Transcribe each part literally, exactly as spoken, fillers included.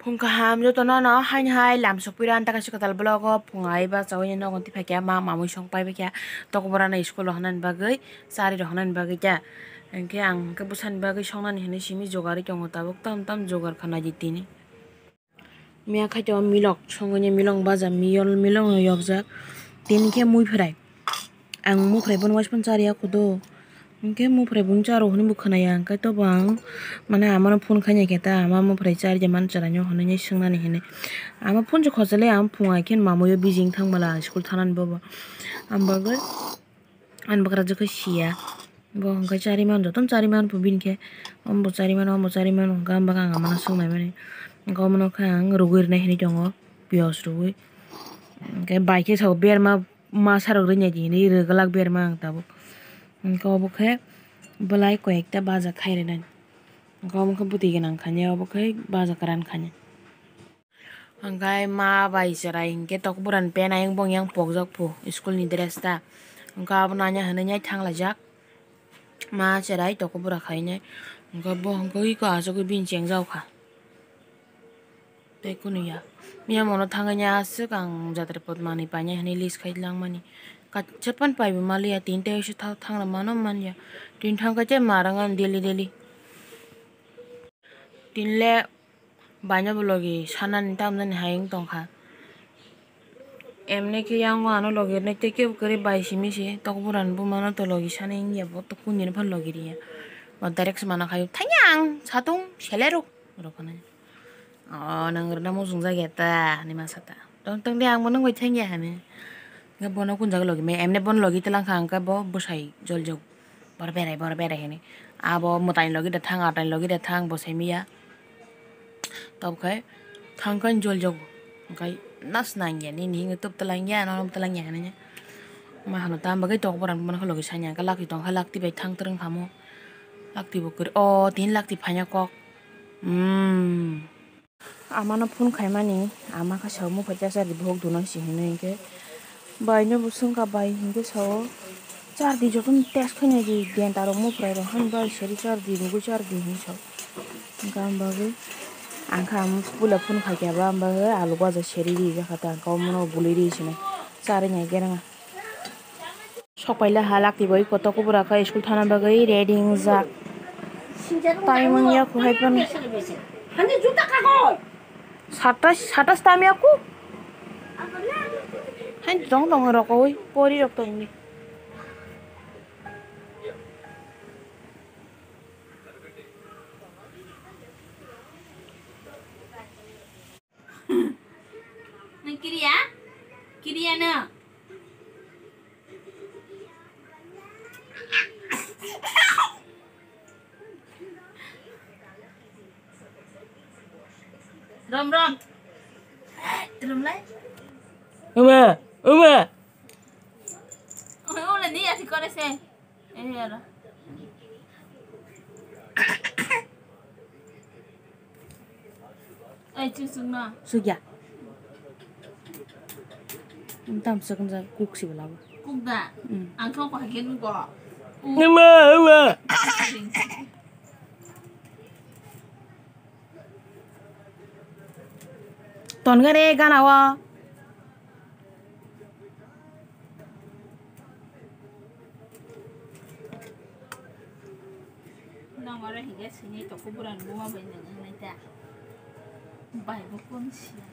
Phung kaham jotono no haini hai lam sokpira ang ta kaisa kwtal vlog o phung ai bachaui nogo twi phaikha ma mamui song pai baikha tokborano school rok hanani bagwi chari rok hanani bagwi khe hinkhe ang hinkhe bwsani bagwi songnani hinwi simi jogarwi tongo tabuk tam tam jogar kha naidi tini. Miya khaito milok songwi milong baja miyol milong yokjak tini khe mui phwrai. Ang muprai bono waispan chariya kudo. Hinkhe muprai bung charo hwnwi bo khwnaya, hinkhe tobo ang mane amano phone khaina khe ta ama muprai charya man chwraino hwnwi swngnani hwnwi. Ama phone se khojale ang phungai khe mamui o bijing thang bwla school thanani bobo. Ang bagwi ani bwkrajwk khe siya. Bo hinkhe chari man jotono chari man pho bini khe. Omo chari mano omo chari mano hinkhe ang bagwi ang amano swngnai mani. Hinkhe omono khe ang rwgwi rwnai hinwi tongo piyaj rwgwi. Hinkhe bai khe sabo berma. Masa rok rwngya di hinwi rwglak berma ang tabuk. Hinkhe obo khe bwlai koi ekta baja khai rwnani. Hinkhe obo khe bwtwi gwnang khanya obo khe baja kwran khanya. Hinkhe ma bai chwrai hinkhe tokborani pant ayang bong yang pokjak phu school ni dress ta. Hinkhe abono anya hinwi nai thang laijak. Ma chwrai tokobora khainai. Hinkhe bo hinkhe iko achugwi bini chengjak kha. Tei kunu ya. Miya mono thangwi aswk ang jatra pot manwi painai hinwi list khai langmani. Kaisa pan paibo maliya, tini tei se tha-, thangna mano manya. Tini thangkhe tei ma rang ang daily daily. Tinle baino bo logi sanani tamjani hai wng tongkha. Emni khe yang o ano logi rwnai tei kebo kwrwi bai simi se tokborani bumano to logi sanai wngya bo to kunini phano logi riya. Bo direct se mana khaio thangya ang satung sele rw rw khanai. O nwng rwna muchungjak ya ta hinwi ma sa ta. Tong tong de ang bo nwng bai thangya hinwi. Hwnkhe bono kun jaga logi maya emni bono logi twlang kha hwnkhe bo bwsai joljak. Bor berai bor berai hinwi. Abo mwtai logi da thang atai logi da thang bo sai maya. Tabuk khai thang khe joljak. Hwnkhe nas nangya nini hinwi twp twlang ya nono twlang ya hinwi. Ma hano ta bagwi tokborani bono logi sanya hwnkhe lakti tong kha lakti bai thang twrwng kha mo. Lakti bo kwrwi o tini lakti phaina kok. Umm. Amano phone khaimani, ama khe sao mupha cha cha di bohok duna si hinwi hinkhe. Bai no bo swngkha bai hinkhe sao. Char di jotono test khainai di denta rok muprai rok han bai sari char di rwgwi char di hinwi sao. Hinkhe ang bagwi ang khe ang puila phone khaikha ba ang bagwi alu baja seri rijak kha ta ang khe omono buli ri sinai charwi nai gereng. Sok paila ha lakti bai koto kubura khe school thana bagwi ready wngjak. Time wngya kho hai phano. Sata, sata stamya ku. Hai dong dong rok oi pori rok tongni. Nang kiriya? Kiriya no? Rom rom. Rom lai. Uma, uma. Oi, ola ni asi kore se. Eh, yara. Ai, chusuk na. Sugya. Tam sukun sa kuk si bela. Kuk da. Hmm. Ang kau pakai nugo. Nima, nima. Ton gare gana wa. Nang oro hinkhe sini toko buran buma bai nang wngnai ta. Bai bo kon siya.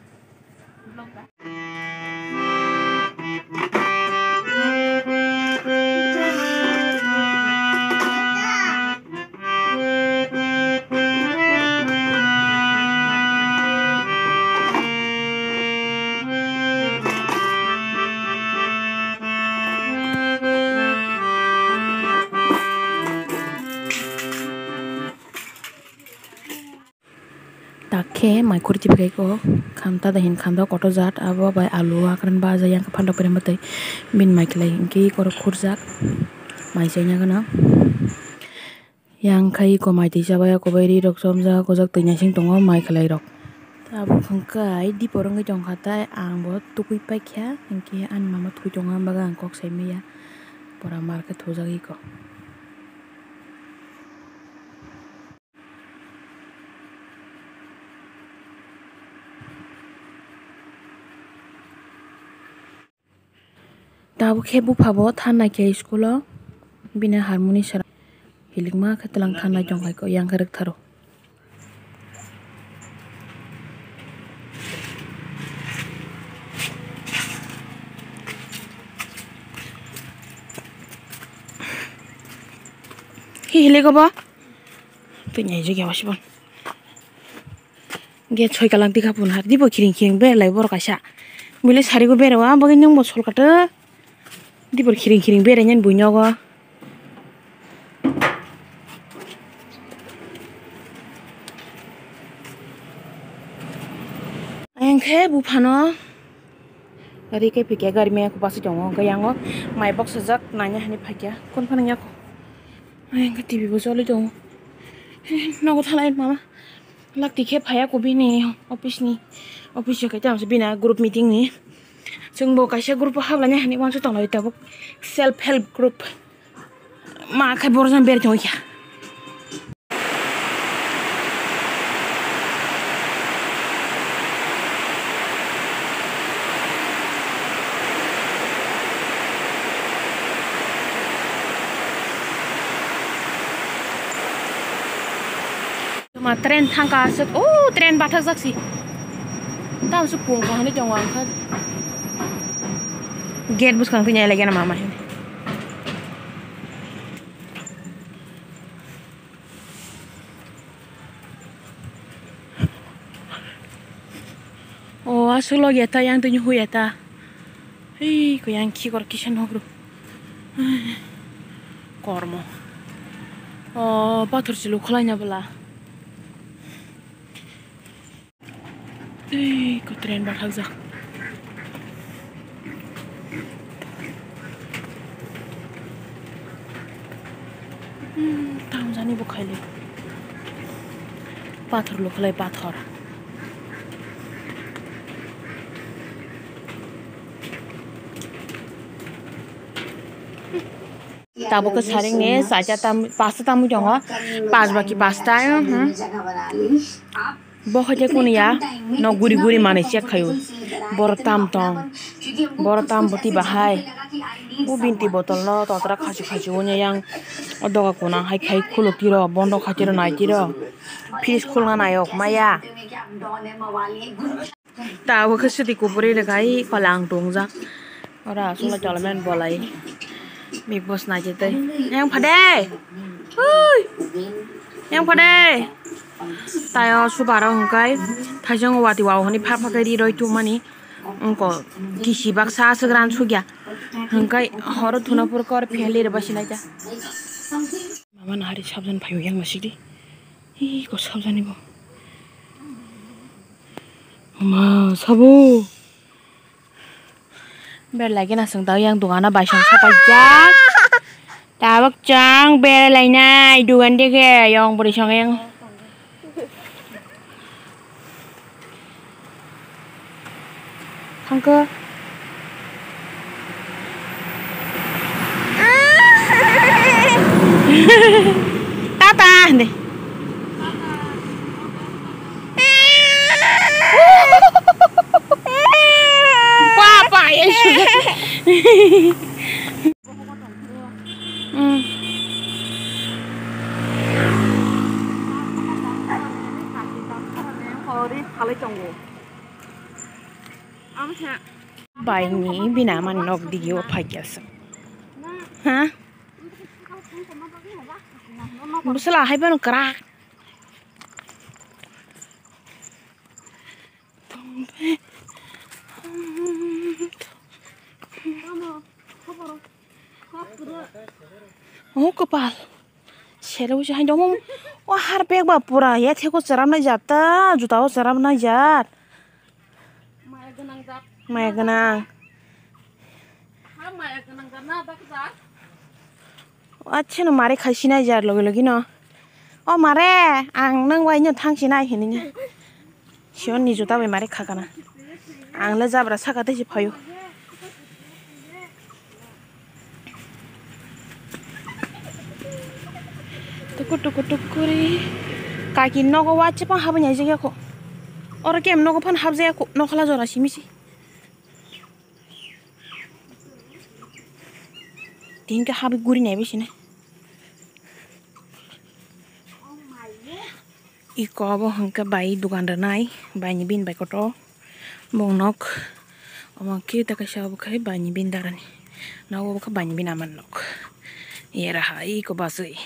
Vlog ba. Tak khe mai khurti phaikhe o khamta da hin khamta kotor jat abo bai alu akran baja yang khe phalok pere mwtai bini mai khlai hinkhe korok khurjak mai chaina gana yang khai eko mai twi chabai eko bai ri rok chomjak gojak twi naising tongo mai khlai rok abo hwnkhe ai dipor wngwi tongkha tai ang bo tukui paikha hinkhe ani mama thwi tongo ang bagwi ang kok sai manya pora mar khe thujagwi eko. Abo khe bupha bo thanai khe school o bini harmoni sara hilikma khe twlang thanai tong kha yang khe rwk tharo. Hi hilik obo? Twi nai jigya wasibo. Ge soi kalang tikha phun har dibo khiring khiring berlai borok kaisa. Bile sari go berwa bagwi nung bo sol kato. Dibor khiring khiring berai nani bui nogo. Ayang khe buphano ri khe phikya gari maya kubasi tongo, hwnkhe yango mai boksajak naina hinwi phaikya, kun phano yako. Ayang khe T V bo choli tongo. Nogo thanai mama. Lakti khe phaiya ko bini office ni, office o khe tamo se bini group meeting ni. Chwng bo kaisa group o hablaina hinwi uansuk tong lai tabuk self help group. Ma khe borok jani beri tong kha. Ma train thangka aswk, o train bathakjak si. Tamo se pungkha hinwi tongo ang kha. Gate bwskang twi nai lai gana mama hinwi. O aswk log ya ta, yang tini hui ya ta. Hei, ko yang khikor kisa nogro. Kormo. O pathor chwlu khwlaina bwla. Tei ko train bathakjak. Hmm, tamjani bo khaile. Pathor lukhwlai pathor. Tabuk khe saring ni chaita tam, pasta tamwi tongo, pas baki pasta, hmm. Bo hai khe kunu ya, no guri guri manwi check khaio, borok tam tong, borok tam bwtwi bahai, o binti botol no totra khachi khachi o yang, o doga kuna hai khai khuluk tiro, bondo khaitiro naitiro, fridge khulna nayok maya. Tabuk khe swtwi kuburi rwkha, i kolang tongjak. Oro aswk no cholaimani bolai. Big Boss naitwi tei. Yang phade! Hui! Yang phade! Tayo subaro hwnkhe thaisong watwi wao hwnwi pha pha khe ri roi tubumani. Wngkha kisi baksa aswk ran sugya. Hwnkhe horo thuna phuru kor phelwi rwbaisi naikha. Mama nahari sabjani phaio yang nasikdi. Ih, ko sabjani bo. Ma, sabo. Berlai gana sung tao yang dogana bai song sapai jak. Tabak chang berlai nai dogan dege yang bori song yang. Thangkhe. Tata, hindi. Papa, ya sudah. Hmm. Bai ni bina man nok digi o phai kya sa. Ha? Busala hai ban krak. Oh, kapal. Sero se hai dong. Wah, har bag ba pura ya theko charam nai jat ta, juta o charam nai jat. Maya gwnang jat. Maya gwnang. Ha maya gwnang jat na dak jat. Acha no mare khai sinai jar logi logi no. O mare, ang nang bai no thang sinai hini. Siyon ni juta bai mare khakana. Ang le jabra saka tei se phaio. Tukur tukur tukuri. Kaki nogo wa chepang habani aijak ya kho. Oro kem nogo phan habjak ya kho. Nokhala jora simi si. Tini khe habwi guri nai bai sini. Iko obo hwnkhe bai dogan rwnai, baini bini bai kotor. Bong nok omo khe ta kaisa obo khai baini bini darani. Nok obo khe baini bini amani nok. Yera hai iko baswi.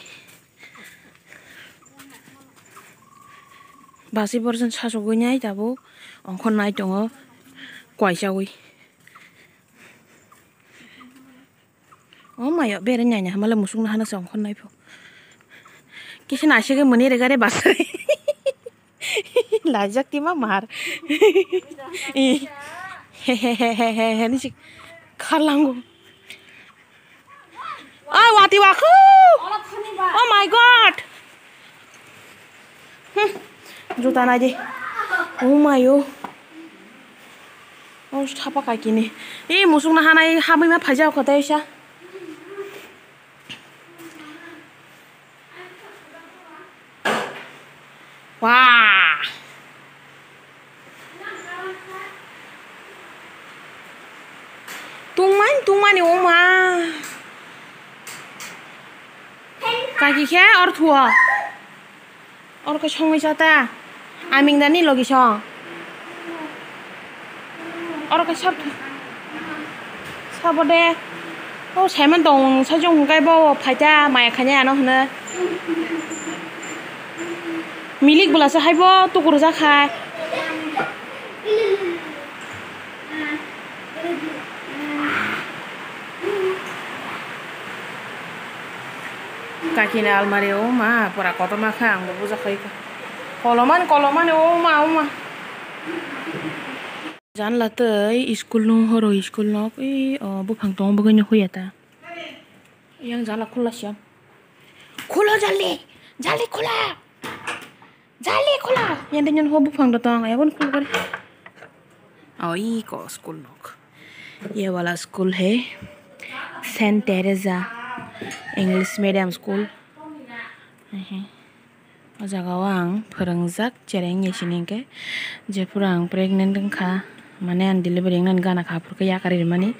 Baswi borjoni sasogwi nai tabuk ongkhor nai tongo kuaisawi. O mayo bere nanya hamale musuk na hana se ongkhor nai pho. Kisa naisike muni regare basai. Lajak tima mar. He he he he he he ni sik kharlango. Oi wati wakhu. Oh my god. Hmm. Juta nai di. Oh mayo. Oh, sapa kaikini. Ih, musuk na hanai habwi ma phaijak kho tei sa. Wah. Tungmani, tungmani, oma. Kaki khe or thuo. Oro khe songwi cha ta. Aming da ni logi song. Oro khe sab, sabo de. O saiman tong sajong hwnkhe bo phai ta maya khainai ano hwno. Milik bwla se hai bo tukur jak hai. Kakini almari o ma pura kotorma khe ang bo bujakha iko. Kolomani kolomani o ma o ma. Janla tei school no horo school nok e o buphang tongo bwgwi no huya ta. Yang janla khula siyam. Khulo jaldi, jaldi khula. Jali khula. Yang de nyon ho buphang da tong, ayabon khul kore. Oh, iko school nok. Ye wala school hai. Saint Teresa English Medium School. Ehe. O jaga o ang phwrwngjak chereng ye sini hwnkhe. Jephuru ang pregnant wngkha, mane ang delivery wngnani gana kha, aphuru khe yakarwi rwmani.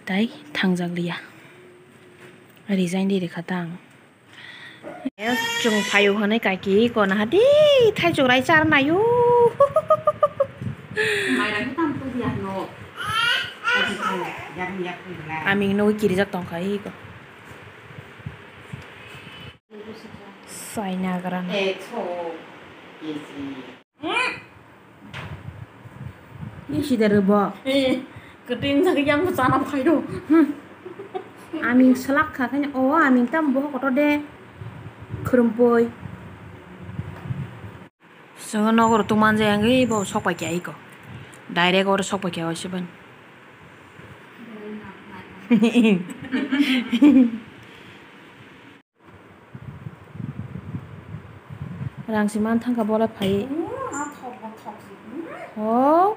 Tai thangjak liya. Resign di rikha ta ang. Chwng phaio hwnwi kaki kona hati thaichuk rai char naio. Aming nugwi kirijak tongkha iko. Sainagrana. Ni sida rwbo. Eh, kwtwi wngkha khe yang bo chana phai do. Hmm. Aming swlak kha khe, o aming tamo boho kotor de. Khwrwmpui. Chwngno nogo rw tungmanja yang, ei bo sok pai khe aiko. Direct oro sok pai khe o se ban. Rang se man thangkha bola phai. Oh.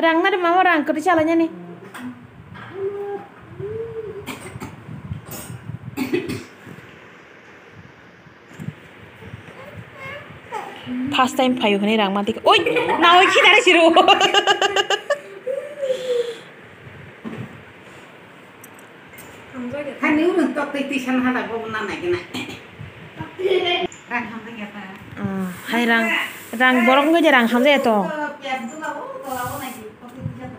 Rang nari mama rang kwtwi chalainani. First time phaio hwnwi rang mantik. Oi, nawi khinani siro. Hani urun tok tei twi san hada bo na nai gina. Rang hamjak ya ta. Ah, hai rang, rang borok wngkha je rang hamjak ya to. Piyaj dula bo, tola bo nai di, tok tei twi san.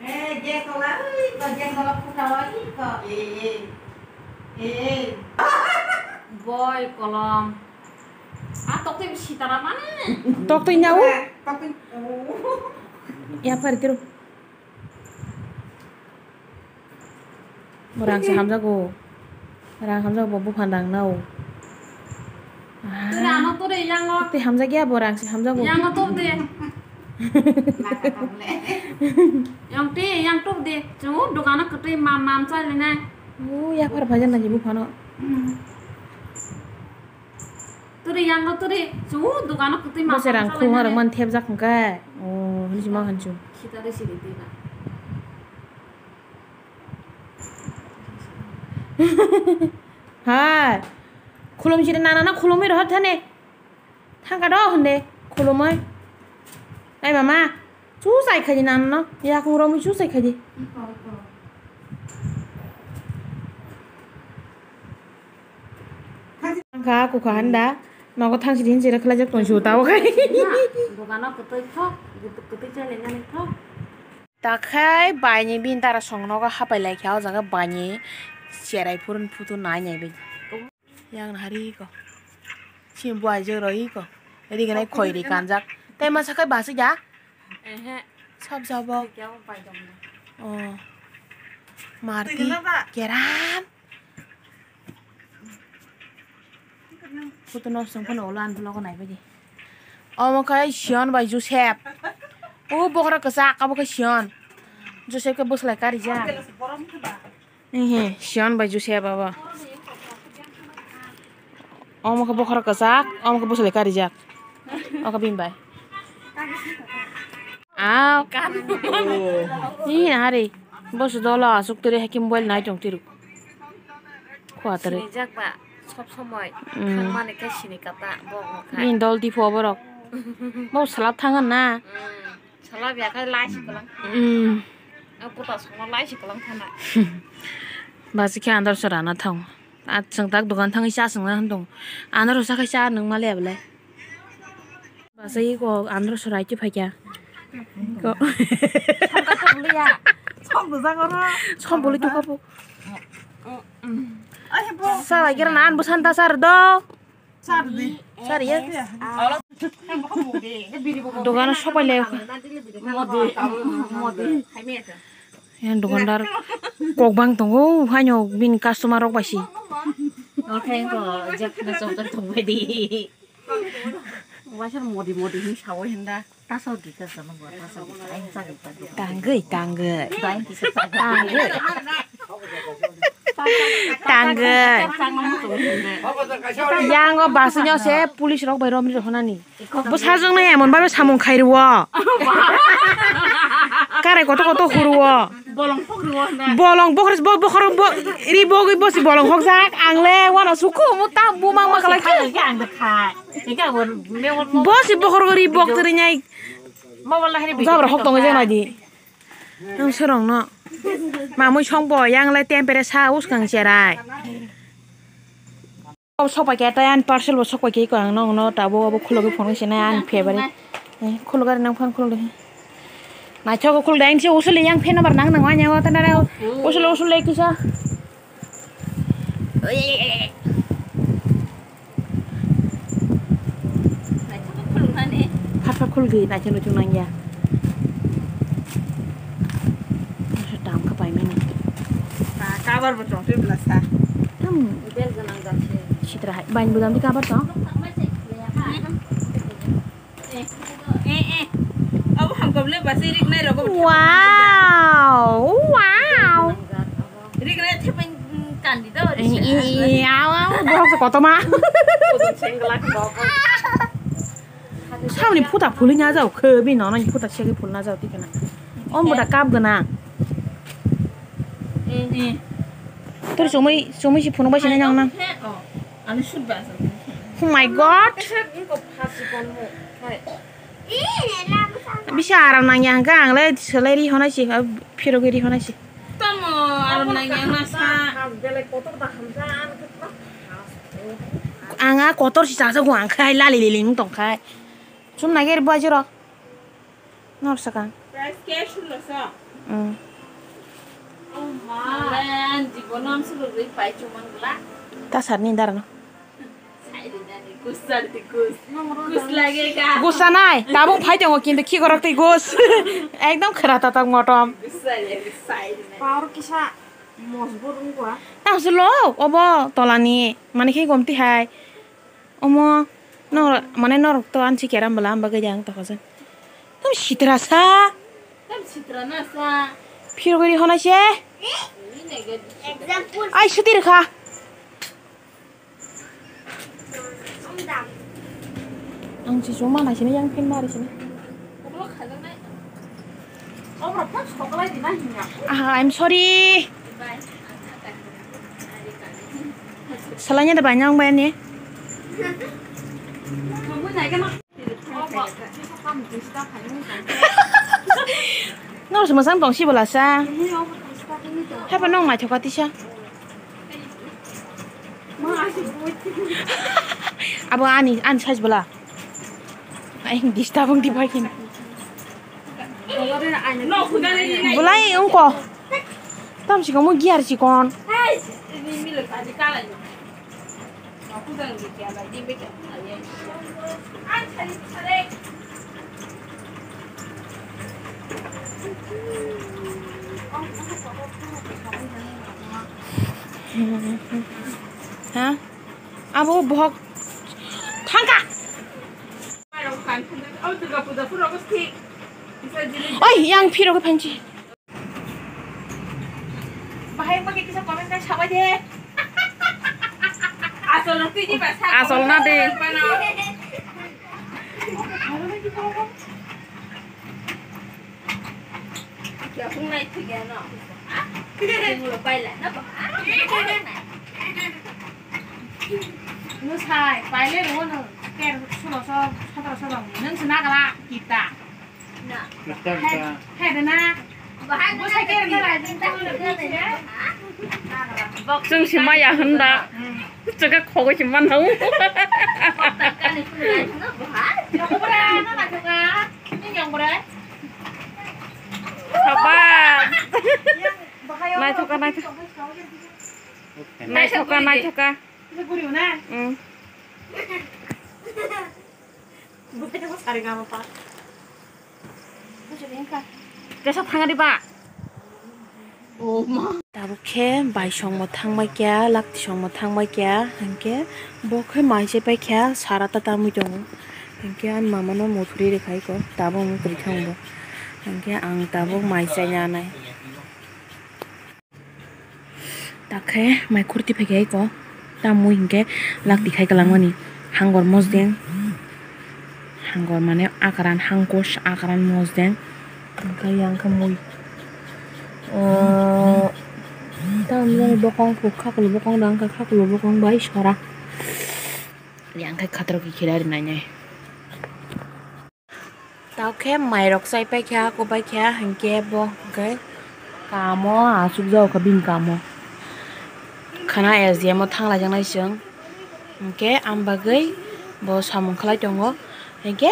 Eh, jeng tola, oi, to jeng tola phuta oi, to, eh, eh, eh. Boi kolom. Ah, tok tei sitara mani. Tok tei nyawo? Eh, tok tei, oh. Ya, pari tiro. Bo rang se hamjago. Rang hamjago, bo buphang rang nao. Tore ano tore yango. Tei hamjak ya bo rang se hamjago. Yango top de. Yang te yang top de. Chungo dogano kwtwi mam mam chai lene. O ya phar phajan na jibu phano. Turi yango turi chu dogano kwtwi ma. Bose rang khulna rang man thepjak hwnkhe. O, hwnwi sima hanchu. Khita de siri twi ba. Hai. Khulum siri nana no khulumwi rohor thani. Thangka do hwnde khulumwi. Ai mama, chu chai khaidi nana no. Yakung romwi chu chai khaidi. Thangka kukha handa. Nogo thang sidi hinjira khlai jak tong su tao khai. Dogano kwtwi thok, kwtwi chai lai nani thok. Takhai baini bini dara song nogo hapai lai kha o jaga baini cherai phurun phutu nai nai bai. Yang nahari ko. Chini buai je roi ko. Ri ganai khoi ri kanjak. Tei masa kai basi ja? Ehe. Sab jabo. Kya bai dong na. Oh. Marti. Keram. Photo no song phano ulo an vlog nai bai di. Omo khai Sion bai Joseph. O bokhra kwchak abo khai Sion. Joseph khe bwslai karijak. Ehe, Sion bai Joseph abo. Omo khe bokhra kwchak, omo khe bwslai karijak. Oka bini bai. Aw. Ni hari. Bosu dolo asuk tiri hakim boil nai tong tiru. Khua tiri. Sinijak ba, sob somoi. Mm. Thangmani khe sini kata, bo wngkha. Bini dol tipo borok. Bo salap thangan na. Mm. Salap ya khai lai si kolang. Mm. Ang puta songno lai si kolang thana. Basi khe andar sora na thang. A chwng tak dogan thangwi cha chwng na hwn tong. Andar sa khai cha nung ma le bole. Basa iko andro sorai chi phaikya. Ko. Songka tokliya. Song dujak oro. Song boli tu kapu. Ai, bo. Sara gira nan busan ta sar do. Sar di. Sar ya. Dogano sopai le. Modi. Modi. Yang dogandar kok bang tongo, haino bini customer rok bai si. Oke, ko jak na sok tong bai di. Waisa modi modi hin sawi hinda. Tasok di ka jano bo tasok di ka, ai chagwi ka do. Tangwi, tangwi. Dai kisa chagwi. Tangwi. Tangwi. Chagwi mo to hinde. Yango basnyo se police rok bai romri rok honani. Bo sajwk nai emon babe samung khai rwo. Kare koto koto hurwo. Bolong pok rwo na. Bolong pok rwo, bo bokhor bo ri bogwi bosi bolong hokjak. Ang le wana sukhu muta bumang ma kalai. Ang de khai. Ika bo me won. Bosi bokhor ri bok tiri nyai. Mobile la hari. Jabra hok tongo je nai di. Nang serong no. Mamui song bo yang le tempere sa uskang cherai. Bo sok pai khe, tei ani parcel bo sok pai khe, iko ang nokno tabuk abo khulugwi phunuk sinai ani favorite. Eh, khuluk ari nang phone khuluk de. Naithok khuluk de, ang se usul yang fan number nang nang wanya wata nara usul usul le kisa. Phat phat khuluk de, naithok nuchung nang ya. Masa dam kha pai mani. Cover bo chong twi bwla sa. Tam. Bel ganang jak se. Sitra hai. Bain budam di cover to. Eh, eh. Abo ham kable basi rik nai rogo. Wow. Wow. Rik nai thepen kandi do. Eh, eh, eh, aw, aw, borok se koto ma. Sengla ko. Samni phuta phulwi na jao khe, bini nono ni phuta segwi phul na jao tikana. On buda kap gana. Eh. Tor chumui, chumui si phunuk bai sinai nang nang. Oh, ani sut ba. Oh my God. Bisa aram nang yang ka ang le selai ri hona si, phirogwi ri hona si. Tamo aram nang yang na sa. Ang a kotor si chajago ang khai lali lili wng tong khai. Chum nai gari bo ajiro. Nor sakang. Price cash lo sa. Mm. Oh ma. Lan jibo nam sulu rui pai chuman gula. Ta sar ni dar no. Sai di nani, gus sar di gus. Gus lage ka. Gusa nai. Tabuk phai tongo kintu khi gorok tei gus. Ekdom khera tatak motom. Gus sar di, gus sar di nani. Power kisa mojbur wngkha. Tang sulo obo tolani. Mani khe gomti hai. Omo, nor-, mane norok to ansi keram bwla, ang bagwi de ang tokhojan. Tam sitra sa. Tam sitra na sa. Phirogwi ri honai se. Example. Ai, suti rwkha. Ang si chuma nai sini, yang pin mari sini. Aha, I'm sorry. Salanya da banyang bani. Nor se masang tong si bola sa. Hapa nong naithoka tisa. Abo ani, ani size bola. Ai, disturb wng di bai khin. Bulai wngko. Tam si komo gear si kon. Ha? Abo bohok thangka. Oi, yang phiro ke phanchi. Bahai mo ke kisa comment kai sabai de. Asol rok tini ba sa. Asol na de. Kya phung nai thik ya no. Phung lo pai la na ba. No sai, pai le ro no. Ker sulo so, sotro so dong. Nung sina kala kita. Kita, kita. Hai, hai, dana. Bahai mo sai ker na ra jin ta. Chwng se maya hwn da. Chwng khe khogwi se man hwn. Kani phung nai thung no bahai. Nokbra na na thung ka. Ni nyong bra. Sabar. Naithoka, naithoka. Naithoka, naithoka. Mm. Tesa thangari ba. Tabuk khe bai songmo thangbai kya, lakti songmo thangbai kya, hinkhe bo khe mai se pai kha, sara ta tamwi tongo. Hinkhe ani mama no muthuri rwkha iko, tabuk muthuri thangbo. Hinkhe ang tabuk mai chaina nai. Takhe mai khurti phaikha iko, tamwi hinkhe lakti khai kwlangmani hangor mosdeng, hangor mane akaran hangkos akaran mosdeng, hinkhe yang khe mui, ah, tamni bokong khaklwi bokong dang khe khaklwi bokong bai sora, yang khe khatro kikhila rinai nai. Tao khe mairok chai paikha, kubaikha, hinkhe bo hinkhe kamo achukjagokha bini kamo. Khana S D M o thanglaijaknai chwng, hinkhe ang bagwi bo samung khlai tongo, hinkhe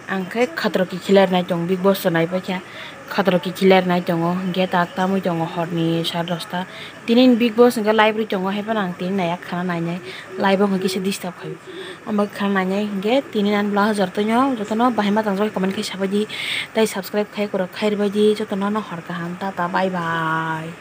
ang khe khatro kikhila rinai tongo, Bigg Boss o naipaikha khatro kikhila rinai tongo, hinkhe tak tamwi tongo horni sare dosta. Tini ni Bigg Boss hinkhe live rwi tongo, haiphano ang tini naiya khana nainai, live o hinkhe kisa disturb khaio. Omo khana nainai hinkhe tini nan bwla hajar tongo, jotono bahai ma tangjak comment khai sabaidi, tei subscribe khai kwrwk khai rwbaidi, jotono no hor kaham, tata, bye bye.